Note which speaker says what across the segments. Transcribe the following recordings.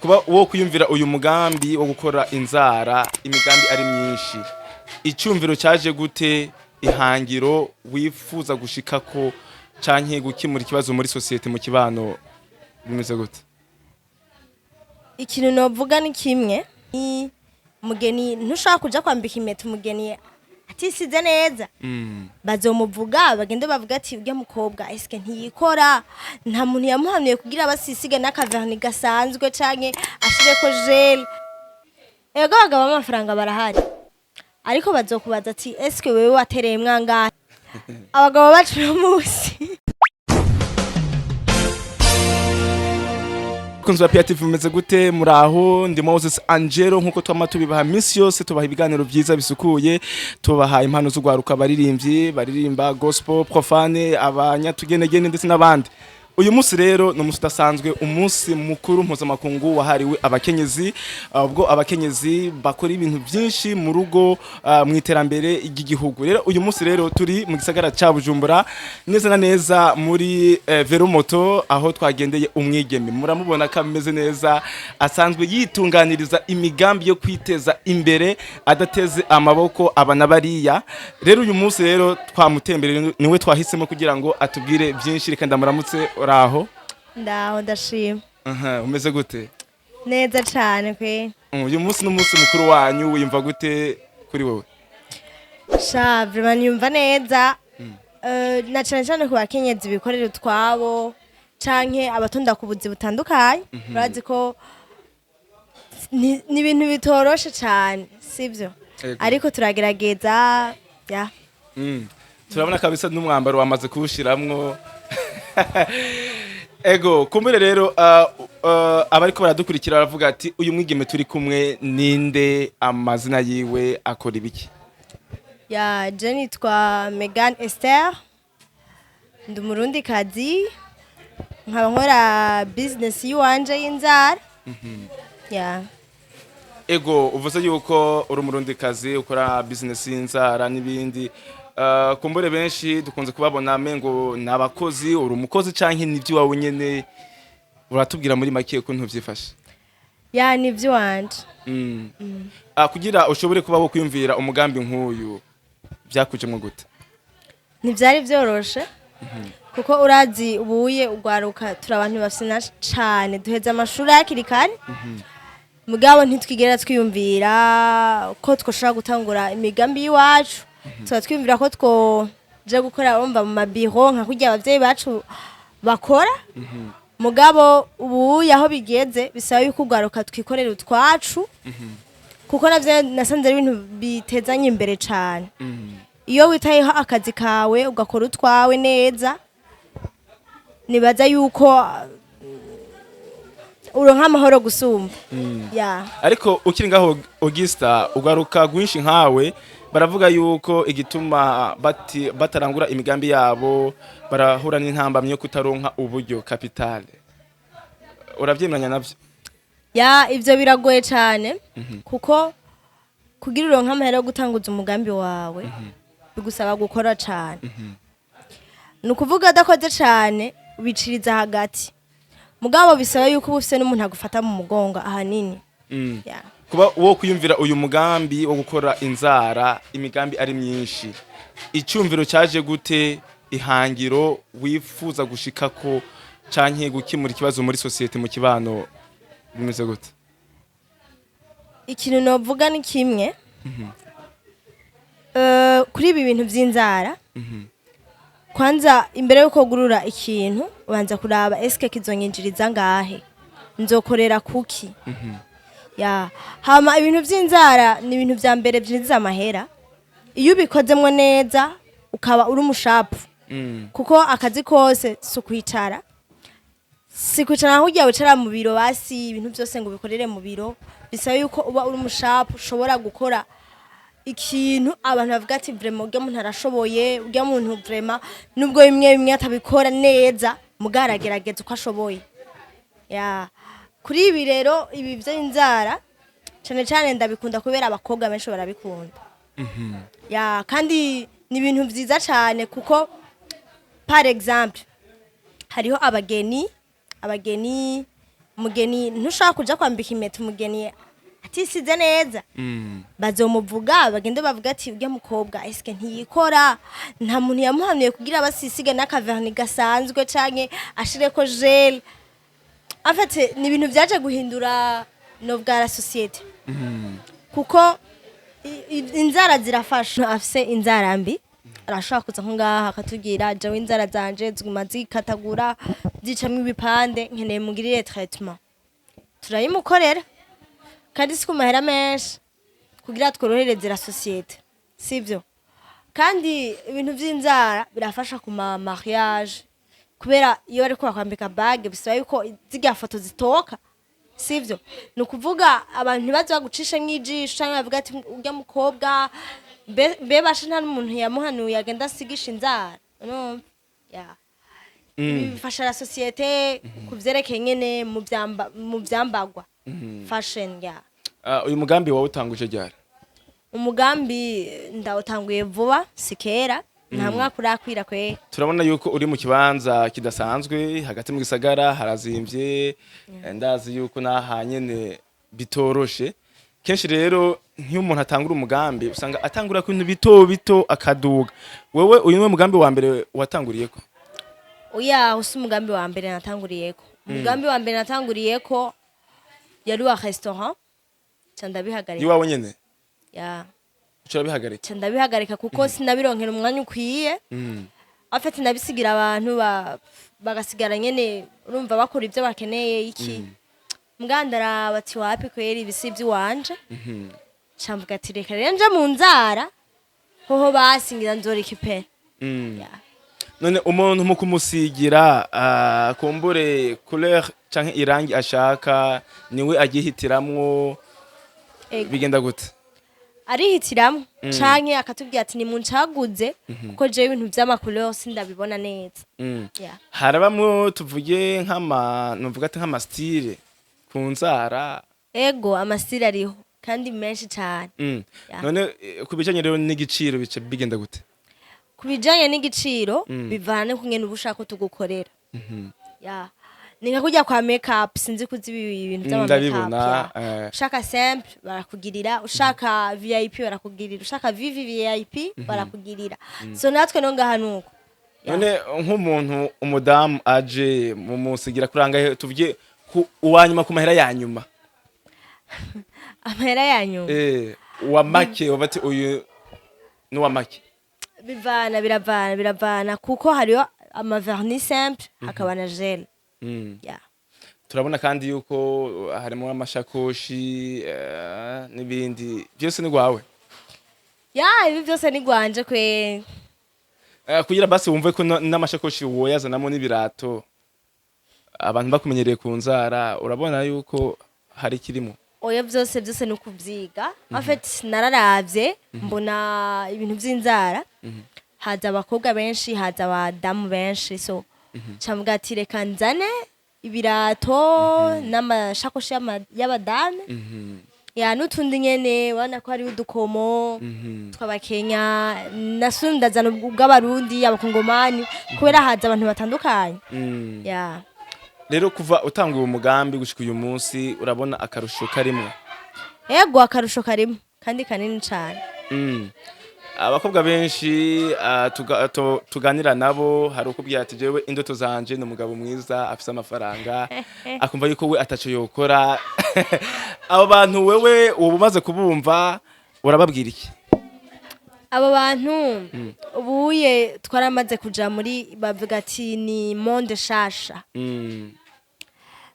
Speaker 1: Kuba wo kwiyumvira uyu mugambi wo gukora inzara, imigambi ari myinshi, icyumviro cyaje gute? Ihangiro wifuza gushikako canke gukemura ikibazo muri société, mu kibano, bimeze gute?
Speaker 2: Ikintu novuga ni kimwe: ni umugeni, ntushobora kuja kwambika impeta umugeni atisize neza. Bazomuvuga, bagende bavuga ati: "Urya mukobwa eske ntiyikora? Nta muntu yamuhanuye kugira basisige n'aka vernis gasanzwe canke ashireko gel?" Ego, abagabo b'amafaranga barahari, ariko bazokubaza ati: "Eske wewe watereye mwangahe?" Abagabo bacu uno munsi.
Speaker 1: Kunzi wa PTV, mumeze gute? Muraho? Ndi Moses Angelo. Nkuko twama tubibaha minsi yose, tubaha ibiganiro byiza bisukuye, tubaha impano z'ugwaruka, abaririmbyi baririmba gospel, profane, abanyatugenegene ndetse n'abandi. Uyu munsi rero ni umunsi udasanzwe, umunsi mukuru mpuzamakungu wahariwe abakenyezi, ubwo abakenyezi bakora ibintu byinshi mu rugo, mu iterambere ry'igihugu. Rero uyu munsi rero turi mu gisagara ca Bujumbura, neza na neza muri Veromoto, aho twagendeye umwigeme. Muramubona ko ameze neza, asanzwe yitunganiriza imigambi yo kwiteza imbere adateze amaboko aba na bariya. Rero uyu munsi rero twamutembereye, niwe twahisemo kugira ngo atubwire byinshi. Reka ndamuramutse. Uraho?
Speaker 2: Ndaho, ndashima.
Speaker 1: Aha, umeze gute?
Speaker 2: Neza cane kwe.
Speaker 1: Uyu munsi n'umunsi mukuru wanyu, wiyumva gute kuri wowe?
Speaker 2: Sha, vraiment niyumva neza. Na cane cane ku bakenyezi bikorera utwabo canke abatonda ku buzi butandukanye. Urazi ko ni ibintu bitoroshe cane, sivyo?
Speaker 1: Ego.
Speaker 2: Ariko turagerageza ya.
Speaker 1: Turabona kabisa n'umwambaro wamaze kuwushiramwo. Ego, kumbure rero abariko baradukurikira baravuga ati: "Uyu mwigeme turi kumwe ninde? Amazina yiwe, akora ibiki?"
Speaker 2: Ya, je nitwa Megan Esther, ndi umurundikazi, nkaba nkora business yiwanje y'inzara ya.
Speaker 1: Ego, uvuze yuko uri umurundikazi, ukora business y'inzara n'ibindi. Kumbure benshi dukunze kubabona mengo ni abakozi. Uri umukozi canke nivyo wawe nyene? Uratubwira muri make ukuntu vyifashe?
Speaker 2: Ya, ni ivy'iwanje.
Speaker 1: Kugira ushobore kuba wo kwiyumvira umugambi nk'uyu, vyakujemwo gute?
Speaker 2: Ntivyari vyoroshe, kuko urazi ubuye ugwaruka turi abantu bafise cane, duheza amashuri hakiri kare, mugabo ntitwigera twiyumvira ko twoshobora gutangura imigambi y'iwacu. Tuba twiyumvira ko twoja gukora, wumva, mu mabiro nka kurya abavyeyi bacu bakora. Mugabo ubuye aho bigeze bisaba yuko ugwaruka twikorera utwacu, kuko navyo nasanze ari ibintu bitezanye imbere cane. Iyo witayeho akazi kawe, ugakora utwawe neza, nibaza yuko uronka amahoro gusumba ya.
Speaker 1: Ariko ukiri ngaho, Augusta, ugaruka gwinshi nkawe baravuga yuko igituma batarangura imigambi yabo, barahura n'intambamyi yo kutaronka uburyo, capital. Uravyemeranya navyo?
Speaker 2: Ya, ivyo biragoye cane, kuko kugira uronke amahera yo gutanguza umugambi wawe bigusaba gukora cane. Ni ukuvuga adakoze cane wiciriza hagati. Mugabo bisaba yuko uba ufise n'umuntu agufata mu mugongo ahanini. Ya.
Speaker 1: Kuba wo kwiyumvira uyu mugambi wo gukora inzara, imigambi ari myinshi, icyumviro cyaje gute? Ihangiro wifuza gushikako canke gukemura ikibazo muri société, mu kibano, bimeze gute?
Speaker 2: Ikintu novuga ni kimwe. Kuri ibi bintu vy'inzara, kwanza imbere yuko ugurura ikintu ubanza kuraba: eske kizonyinjiriza ngahe? Nzokorera kuki? Ya, hama ibintu vy'inzara ni ibintu vya mbere vyinjiza amahera iyo ubikozemwo neza, ukaba uri umushapu, kuko akazi kose si ukwicara, si kwicara aho ujya wicara mu biro, basi ibintu byose ngo ubikorere mu biro. Bisaba yuko uba uri umushapu, ushobora gukora ikintu abantu bavuga ati: "Vraiment, urya muntu arashoboye, urya muntu vraiment, nubwo bimwe bimwe atabikora neza, mugabo aragerageza uko ashoboye." Ya, kuri ibi rero, ibi by'inzara cyane cyane ndabikunda kubera abakobwa benshi barabikunda. Ya, kandi ni ibintu byiza cyane, kuko par exemple hariho abageni Umugeni ntushobora kuja kwambika impeta umugeni atisize neza. Bazomuvuga, bagende bavuga ati: "Urya mukobwa eske ntiyikora? Nta muntu yamuhanuye kugira basisige n'aka vernis gasanzwe canke ashireko gel?" En fait, ni ibintu vyaje guhindura novuga la société, kuko inzara zirafasha. Afise inzara mbi arashobora kuza nko ngaha akatubwira: "Jewe inzara zanje ziguma zikatagura, zicamwo ibipande, nkeneye mugirire traitement." Turayimukorera kandi si ku mahera menshi, kugira tworohereze la société, sivyo? Kandi ibintu vy'inzara birafasha ku ma mariage, kubera iyo bariko bakwambika bague bisaba yuko zirya foto zitoka, sivyo? Ni ukuvuga abantu ntibaze bagucishe nk'ijisho canke bavuga ati: "Urya mukobwa mbe basha nta n'umuntu yamuhanuye agenda asigisha inzara?" Urumva? Yeah. Ibi bifasha la société ku vyerekeye nyene mu vyambagwa, fashion, yeah.
Speaker 1: Ah, uyu mugambi wawe utanguje ryari?
Speaker 2: Umugambi ndawutanguye vuba, si kera, nta mwaka urakwira kwe.
Speaker 1: Turabona yuko uri mu kibanza kidasanzwe hagati mu gisagara, harazimvye. Ndazi yuko naha nyene bitoroshe. Kenshi rero nk'iyo umuntu atangura umugambi, usanga atangura ku bintu bito bito akaduga. Wewe uyu niwe mugambi wa mbere watanguriyeko?
Speaker 2: Oya, usi umugambi wa mbere natanguriyeko. Umugambi wa mbere natanguriyeko yari wa restaurant, ca ndabihagarika.
Speaker 1: Iwawe nyene?
Speaker 2: Ya.
Speaker 1: Uca urabihagarika?
Speaker 2: Ca ndabihagarika kuko sinabironkera umwanya ukwiye. En fait, nabisigira abantu bagasigara nyene, urumva, bakora ibyo bakeneye iki. Mbwandaraba ati: "Wapi kweri, ibi si ivy'iwanje." Ca mvuga ati: "Reka rero nje mu nzara hoho, basingira nzoreka pe." Yeah.
Speaker 1: None umuntu mu kumusigira, kumbure couleur canke irangi ashaka, niwe agihitiramwo?
Speaker 2: Ego.
Speaker 1: Bigenda gute?
Speaker 2: Arihitiramwo canke akatubwira ati: "Nimuncaguze, kuko jewe ibintu vy'ama couleur sindabibona neza." Yeah.
Speaker 1: Harabamwo, tuvuge nk'ama, nuvuga ati nk'ama style ku nzara?
Speaker 2: Ego, ama style ariho kandi menshi cane. Yeah.
Speaker 1: None ku bijanye rero n'igiciro bica bigenda gute?
Speaker 2: Ku bijanye n'igiciro, bivana n'ukungene uba ushaka ko tugukorera. Yeah. Ni nka kurya kwa make up, sinzi kuzi ibi ibintu vy'ama make up.
Speaker 1: Ndabibona.
Speaker 2: Yeah. Ushaka simple barakugirira, ushaka VIP barakugirira, ushaka VVVIP barakugirira. So natwe no ngaha nuko. Yeah.
Speaker 1: None nk'umuntu umudamu aje mumusigira kurangahe, tuvuge ku uwanyuma, ku mahera ya nyuma?
Speaker 2: Amahera ya nyuma?
Speaker 1: Uwa make uba ati uyu ni uwa make.
Speaker 2: Bivana, biravana, biravana, kuko hariho ama vernis simple, hakaba na gel. Yeah.
Speaker 1: Turabona kandi yuko harimo amashakoshi, n'ibindi byose ni gwawe?
Speaker 2: Ya, ibi byose ni gwanje kwe.
Speaker 1: Kugira basi wumve ko n'amashakoshi woyazanamo n'ibirato, abantu bakumenyereye ku nzara, urabona yuko hari kirimo?
Speaker 2: Oya, byose byose ni ukuvyiga. En fait, nararavye mbona ibintu vy'inzara haza abakobwa benshi, haza abadamu benshi, so cavuga ati: "Reka nzane ibirato n'amashakoshi y'abadame." Ya, n'utundi nyene urabona ko hariho udukomo tw'abakenya, nasubira ndazana ubw'abarundi, abakongomani, kubera haza abantu batandukanye. Ya.
Speaker 1: Rero kuva utanga uwo mugambi gushika uyu munsi, urabona akarusho karimwo?
Speaker 2: Ego, akarusho karimo kandi kanini cane.
Speaker 1: Abakobwa benshi tuganira nabo, hari ukubwira ati: "Jewe indoto zanje ni umugabo mwiza afise amafaranga", akumva yuko we ataco yokora. Abo bantu wewe uba umaze kubumva, urababwira iki?
Speaker 2: Abo bantu ubuye twaramaze kuja muri, bavuga ati ni monde shasha.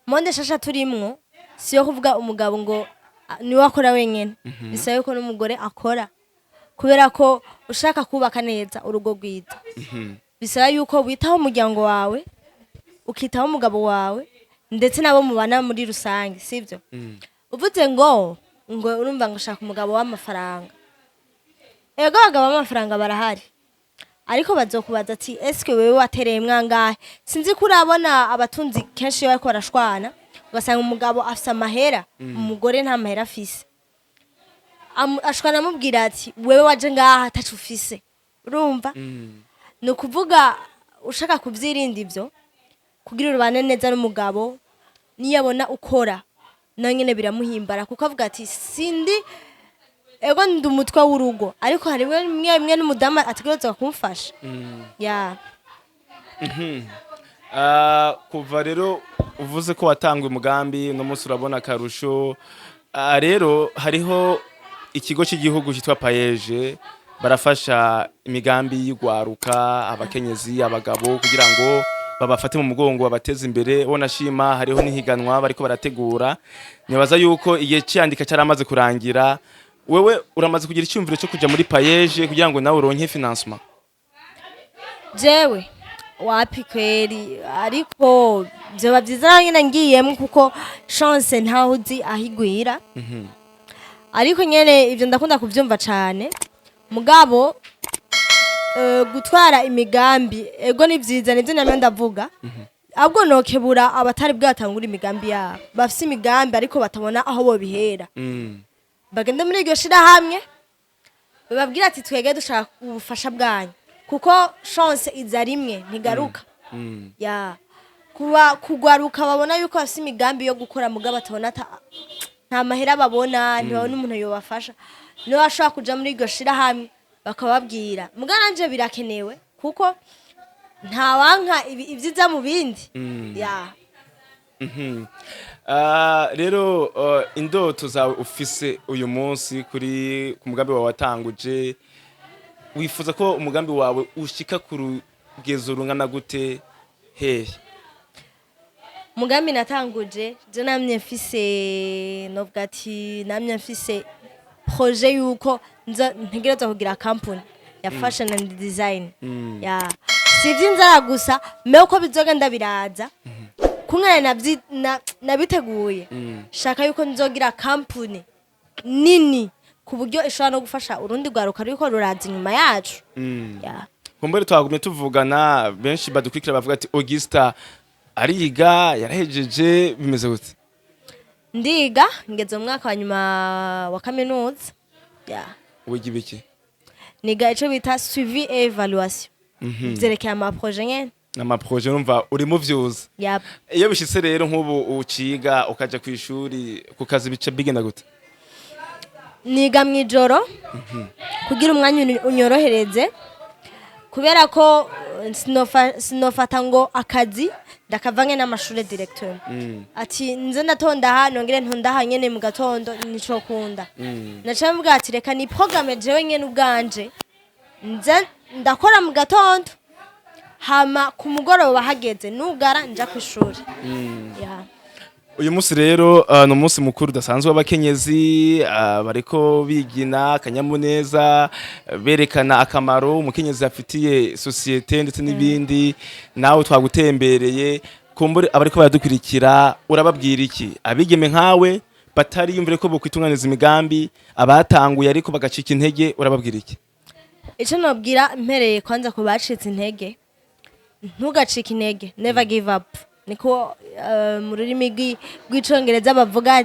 Speaker 2: Monde shasha turimwo siyo kuvuga umugabo ngo niwe akora wenyene, bisaba yuko n'umugore akora, kubera ko ushaka kubaka neza urugo rwiza bisaba yuko witaho umuryango wawe, ukitaho umugabo wawe, ndetse n'abo mubana muri rusange, sibyo? Uvuze ngo urumva ngo ushaka umugabo w'amafaranga, ego, abagabo b'amafaranga barahari, ariko bazokubaza ati: "Eske wewe watereye mwangahe?" Sinzi ko urabona abatunzi kenshi iyo bariko barashwana, ugasanga umugabo afise amahera, umugore nta mahera afise. Ashwana amubwira ati: "Wewe waje ngaha ataco ufise." Urumva, ni ukuvuga ushaka kuvyirinda ivyo kugira urubane neza n'umugabo. Niyo abona ukora, nawe nyene biramuhimbara, kuko avuga ati: "Sindi, ego ndi umutwe w'urugo, ariko hari bimwe bimwe n'umudamu ategerezwa kumfasha." Ya.
Speaker 1: Kuva rero uvuze ko watanga umugambi, uno munsi urabona akarusho. Rero hariho ikigo cy'igihugu cyitwa PAEEJ, barafasha imigambi y'igwaruka, abakenyezi, abagabo, kugira ngo babafate mu mugongo, babateze imbere. Wonashima hariho n'ihiganwa bariko barategura, nibaza yuko igihe cyandika cyaramaze kurangira. Wewe uramaze kugira icyumviro cyo kuja muri PAEEJ kugira ngo nawe uronke financement?
Speaker 2: Jewe wapi kweri, ariko vyoba vyiza nawe nyene ngiyemwo, kuko chance ntaho uzi aho igwira. Ariko nyene ivyo ndakunda kuvyumva cane. Mugabo gutwara imigambi, ego ni vyiza, nivyo namwe ndavuga. Ahubwo nokebura abatari bwatangura imigambi yabo, bafise imigambi ariko batabona aho bobihera, bagende muri iryo shirahamwe, bababwira ati: "Twege dushaka ubufasha bwanyu," kuko chance iza rimwe, ntigaruka. Ya, kuba kugwaruka babona yuko bafise imigambi yo gukora, mugabo batabona nta mahera babona, ntibabona umuntu yobafasha, niwe bashobora kuja muri iryo shirahamwe bakababwira. Muga nanje birakenewe, kuko ntawanka ibyiza mu bindi. Ya.
Speaker 1: Rero indoto zawe ufise uyu munsi kuri ku mugambi wawe watanguje, wifuza ko umugambi wawe ushika ku rugezo rungana gute, hehe?
Speaker 2: Umugambi natanguje, je namye mfise, novuga ati namye mfise projet yuko nza ntegerezwa kugira company ya fashion and design. Ya, si ivy'inzara gusa, mais uko bizogenda biraza kumwe nabiteguye. Shaka yuko nzogira company nini ku buryo ishobora no gufasha urundi rwaruka ruriko ruraza inyuma yacu. Ya.
Speaker 1: Kumbure twagumye tuvugana, benshi badukurikira bavuga ati: "Augusta ariga, yarahejeje, bimeze gute?"
Speaker 2: Ndiga, ngeze mu mwaka wa nyuma wa kaminuza. Ya.
Speaker 1: Wiga ibiki?
Speaker 2: Niga ico bita suivi et évaluation, vyerekeye ama projets nyene.
Speaker 1: Ama projets, urumva uri mu vyuzi.
Speaker 2: Yap.
Speaker 1: Iyo bishitse rero nk'ubu uciga ukaja ku ishuri, ku kazi, bica bigenda gute?
Speaker 2: Niga mw'ijoro kugira umwanya unyorohereze, kubera ko sinofata ngo akazi ndakavange n'amashure directeur, ati nze ndatonda aha, nongere ntonda aha nyene mu gatondo, nico kunda. Naca mvuga ati: "Reka ni programme jewe nyene ubwanje, nze ndakora mu gatondo, hama ku mugoroba hageze nugara nja kw'ishuri." Ya.
Speaker 1: Uyu munsi rero ni umunsi mukuru udasanzwe w'abakenyezi, bariko bigina akanyamuneza, berekana akamaro umukenyezi afitiye société ndetse n'ibindi. Nawe twagutembereye, kumbure abariko baradukurikira urababwira iki, abigeme nkawe batari yumvire ko bokwitunganiza imigambi, abatanguye ariko bagacika intege, urababwira iki?
Speaker 2: Icyo nabwira, mpereye kwanza ku bacitse intege: ntugacike intege, never give up, niko mu rurimi rw'icongereza bavuga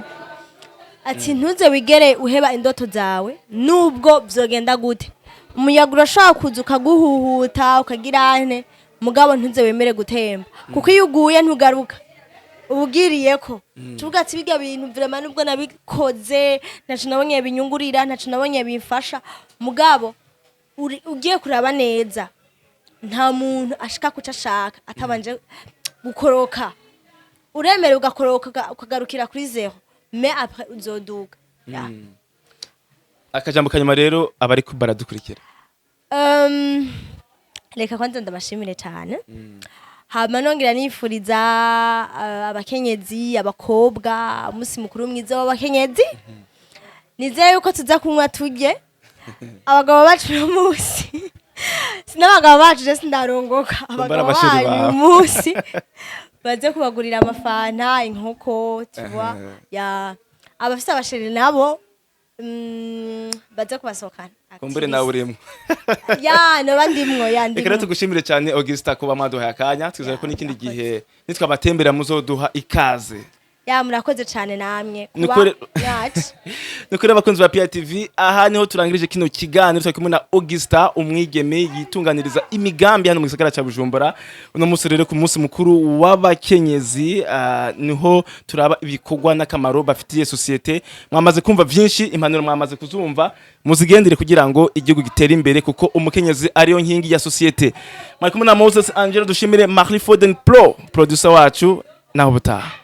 Speaker 2: ati: "Ntuze wigere uheba indoto zawe nubwo vyogenda gute. Umuyaga urashobora kuza ukaguhuhuta, ukagira ane, mugabo ntuze wemere gutemba, kuko iyo uguye ntugaruka." Ubugiriyeko tuvuga ati: "Birya bintu vraiment, nubwo nabikoze ntaco nabonye binyungurira, ntaco nabonye bimfasha," mugabo ugiye kuraba neza, nta muntu ashika kuco ashaka atabanje gukoroka. Uremera ugakoroka, ukagarukira kuri zéro, mais après uzoduga. Yeah.
Speaker 1: Akajambo kanyuma rero abariko baradukurikira.
Speaker 2: Reka kwanza ndabashimire cyane, hama nongera nifuriza abakenyezi, abakobwa, umunsi mukuru mwiza w'abakenyezi. Nizere yuko tuza kunywa turye. Abagabo bacu uno munsi, sinabagabo bacu, je sindarongoka, abagabo
Speaker 1: aba chéri
Speaker 2: banyu
Speaker 1: bawe.
Speaker 2: uyu munsi baze kubagurira amafanta, inkoko tuwa ya abafise aba chéri nabo, baze kubasohokana.
Speaker 1: Kumbure nawe urimo.
Speaker 2: Ya, noba ndimwo, ya.
Speaker 1: Reka rero
Speaker 2: Ndimwo.
Speaker 1: tugushimire cyane, Augusta, kuba mwaduhaye akanya. Twizere ko
Speaker 2: Ya,
Speaker 1: n'ikindi
Speaker 2: murakoze.
Speaker 1: gihe nitwabatembera muzoduha ikaze.
Speaker 2: Ya, murakoze cyane namwe kuba yacu.
Speaker 1: Nukuri, abakunzi ba PITV, aha niho turangirije kino kiganiro. Turi kumwe na Augusta, umwigeme yitunganiriza imigambi hano mu gisagara ca Bujumbura. Uno munsi rero, ku munsi mukuru w'abakenyezi, niho turaba ibikorwa n'akamaro bafitiye société. Mwamaze kumva vyinshi, impanuro mwamaze kuzumva, muzigendere kugira ngo igihugu gitere imbere, kuko umukenyezi ariyo nkingi ya société. Mwari kumwe na Moses Angelo. Dushimire Marie Foden Pro, producer wacu. Naho butaha.